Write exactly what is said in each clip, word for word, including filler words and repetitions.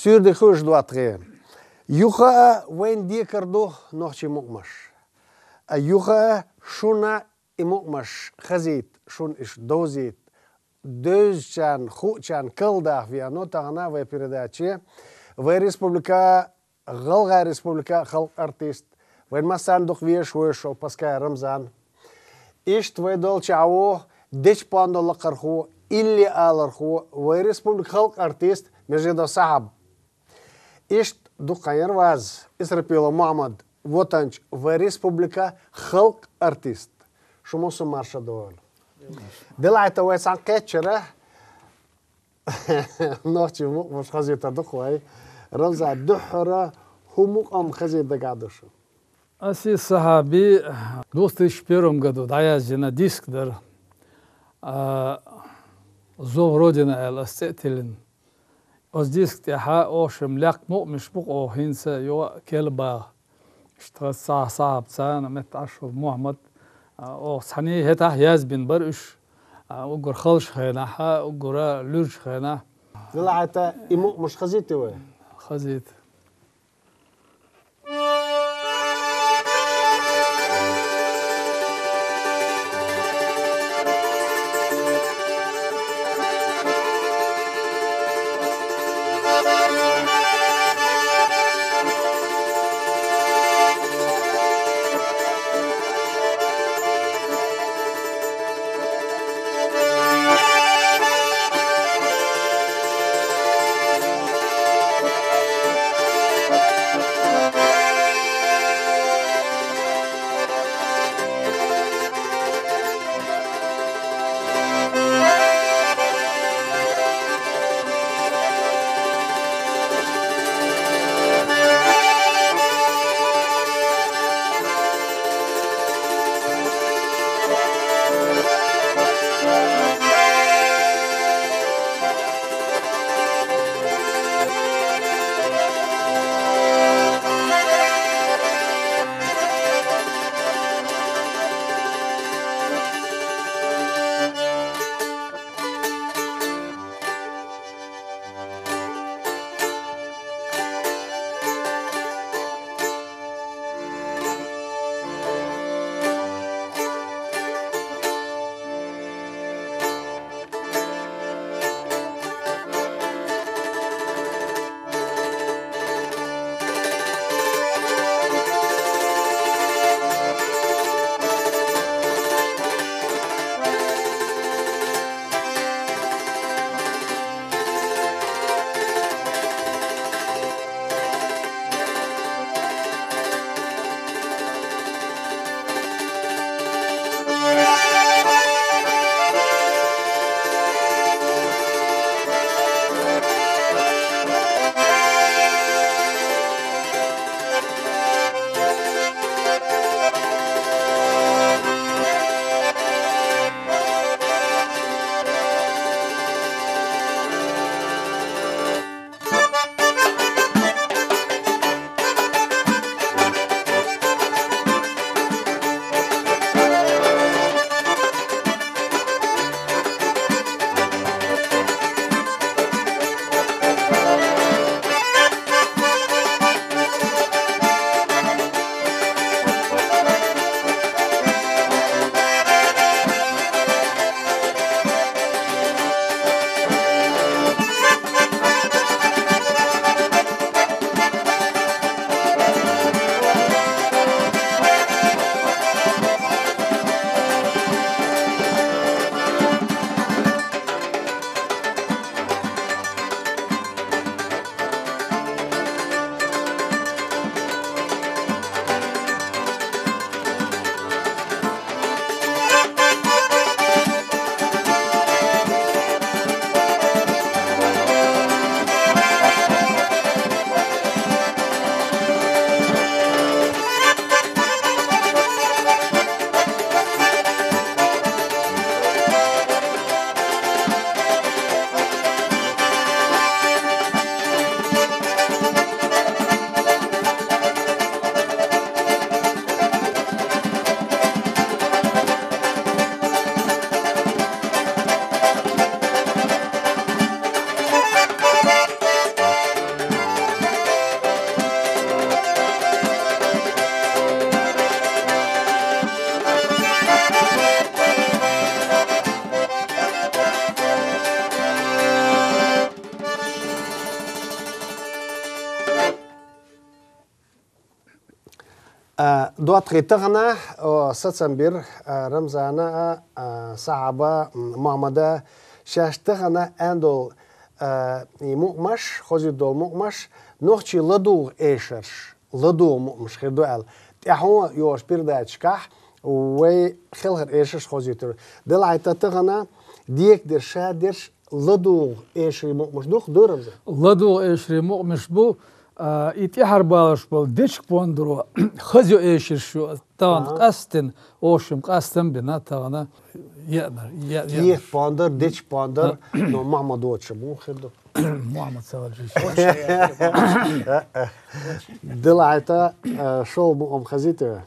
Суьйре дика хуьлда, доттагӀий. Юха а вайна декхар ду нохчийн мукъамаш. А юха а шуна и мукъамаш хазийта, шуна уьш довзийта, девзачарна, хуучарна кхаъ даха веана ва тахана вай передаче вай республика, ГӀалгӀай республика халкъан артист, вайна массарна дукха везаш, вовзаш вола Паскаев Рамзан. Иштта вай долчахьа ва дечпандо лакхархо, илли алархо, вай республика халкъан артист Межидов Сахьаб. Иштта дукха хан яр ваз, Исрапилов Мухьаммад, вотанча вай республика халкъан артист. Шун массанена марша догӀийла. Делахь а вай цхьана кхеччара нохчийн мукъамаш хазийтар ду-кх вай. Рамзан, духхьара хӀун мукъам хазийта дагахь ду шун? Ас из Сахьаби две тысячи первом году дӀаяздина диск дар. А, «Зов Родины» аьлла ас цӀи а тиллина. Оцу диска тӀехьа оха шимма лекха мукъамаш бу-кх оха хӀинца а юха а кхел багӀа. Иштта хаза Сахьабца, царна метта Ӏаш волу Мухьаммад, а, оха цхьаьний хӀетахь язбина бара уьш, а, уггар халчу хенахь а, уггар луьрачу хенахь а. Делахь а и мукъамаш хазийта вай? Хазийта. А, доттагӀий, тахана, о, сацам бир, а, Рамзана, а, а, Сахьаба, м, Мухьаммада, шаьш тахана аьнна дола, а, и мукъамаш, хозийта дола мукъамаш, нохчий ладувгӀа эшараш, ладувгӀа мукъамаш хир ду аьлла. ТӀехьо йолча передачашкахь вай хелхар эшараш хозийтар. Делахь а тахана декхараш, шадерш, ладувгӀа эшарий мукъамаш дух, дуй, Рамзан? ЛадувгӀа эшарий мукъамаш бу, а, и тӀехьара балаш бола дечка пондаро хаза йо эшараш ю, тахана Аха. къастина, ошим къастам бина, тахана еънар, е-, еънар. Кехат пондар, дечка пондар, А. но Мухьаммад воцуш бу хир ду. Мухьаммад ца валжа. Делахь а, а, шолгӀа мукъам хазийта вай?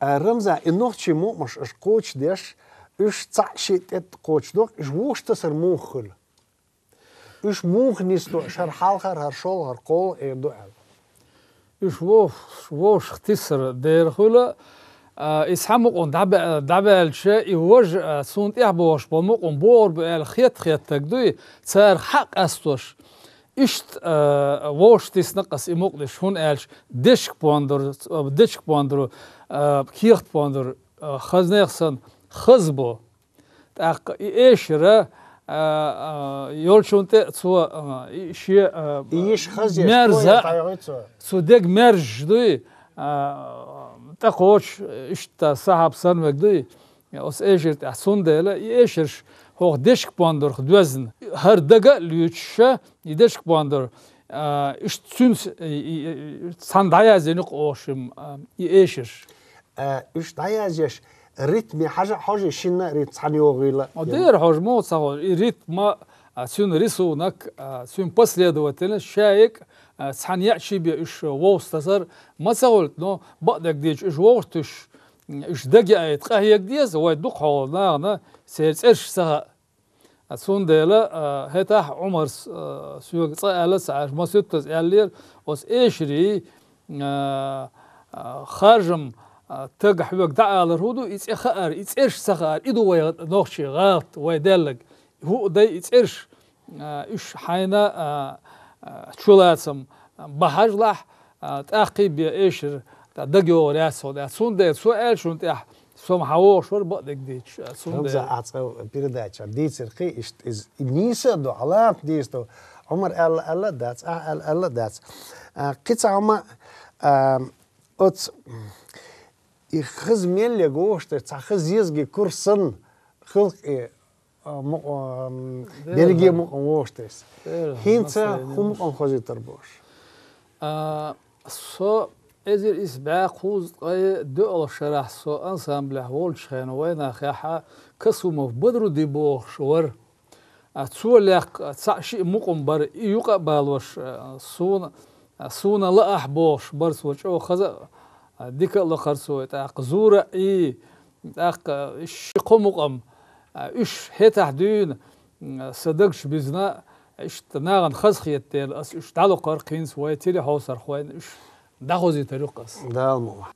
А, Рамзан, и нохчий мукъамаш аша кхочушдеш, уьш цхьаъ-шиъ тӀе кхочушдоху, уьш вовшахтасар муха хуьлу? Уьш муха нисдо, шара хьалхара, хӀара шолгӀа, хӀара кхоалгӀа эр ду аьлла? Уьш вовш-, вовшахтиссар дера хуьлу, а, и цхьа мукъам дӀабе-, дӀабаьлча, и важа, а, цунна тӀехь бохуш болу мукъам богӀур бу аьлла хетта-хеттарг дуй, царах хьакъ къастош. Иштта, а, вовшахтисна-кх ас и мукъамаш, хӀунда аьлча дечка-пондур, а, дечка-пондур, а, кехат-пондур, а, хазнех санна хаза бу. ТӀаккха и эшар, а, а, йолчунна тӀе а цо, а, и шен, а, И йиш хазъеш, мерза, кхоя дӀайогӀуьйту цо. Цу дега мержаш дуй, а, тӀекхочуш, иштта сахьаб санна верг дуй, оцу эшар тӀехь. Цундела и эшарш хӀокху дечка-пондурх доьзна. ХӀара дага а луьйчуша, и дечка-пондур, а, иштта цуьнца, и, и, и, цхьаьна дӀаяздина юкъа оху шимма, а, и эшарш. А, уьш дӀаяздеш, ритме хьажа а хьожий, шинна а ритм цхьаьна йогӀийла? О, дера хьожа, муха ца хьожа. И ритма, а, цуьнан рисунок, а, цуьнан последовательность, ша йекъа, а, цхьаьна яа чу бен уьш вовшахтасар ма ца хуьлу, но бакъдерг дийцича уьш вовшахтуьсуш, уьш дагаяийта къахьега деза, вай дукха хьолахь нахана церан цӀераш ца хаьа. А, цундела, а, хӀетахь Ӏумарс, а, соьга цкъа аьлла ца Ӏаш, масуьттаза аьллера, оцу эшарий, а, а, харжам, а, тага хьоьга дӀаалар хӀун ду, и цӀе хаар, и цӀераш ца хаар, и ду вай нохчийн гӀалат, вай даьлларг. ХӀуъа дай и цӀераш, а, уьш хьайна, а, а, чулацам бан хьажалахь, а, тӀаккхий бен эшар, тӀаккха дагайогӀур яц хьуна. Цундела цо аьллачунна тӀехь со-м хьан вогӀуш вара бакъдерг дийцича, а, цундела. Рамзан, ахь цкъа передача дийцира кхин иштта иза. И нийса а ду, Ӏаламат нийса ду. Ӏумар аьлла, аьлла а дац, ахь аьлла, аьлла а дац. А, кхин цхьа хӀума, а, оцу, и хаза меллега вовшахтесча, цхьа хаза езагийн кура санна, хилла-кх и а, мукъа-, м, Дера берриге хьо. Мукъам вовшахтесча. Дера хьо, ХӀинца массарна хӀун мукъам хозуьйтур бу аша? А, со эзар исс бӀе кхузткъе доьалгӀачу шарахь со ансамблехь волчу хенахь вайнахехь Касумов Бадрудин бохуш вара. А, цо лекха цхьаъ-шиъ мукъам бара, и юкъа а балош, а, суна, а, суна лаахь бохуш бара цо, чӀогӀа хаза а, дика а лакхара цо, тӀаккха зура а, и, тӀаккха ши-кхо мукъам, а, уьш хӀетахь дуьйна, м, сан дагчу бизна, иштта нахана хазахетта дела, ас уьш дӀалокхура-кх хӀинца вай телехьовсархойн, уьш дӀахозуьйтур ю-кх ас. Дала мукъ лахь.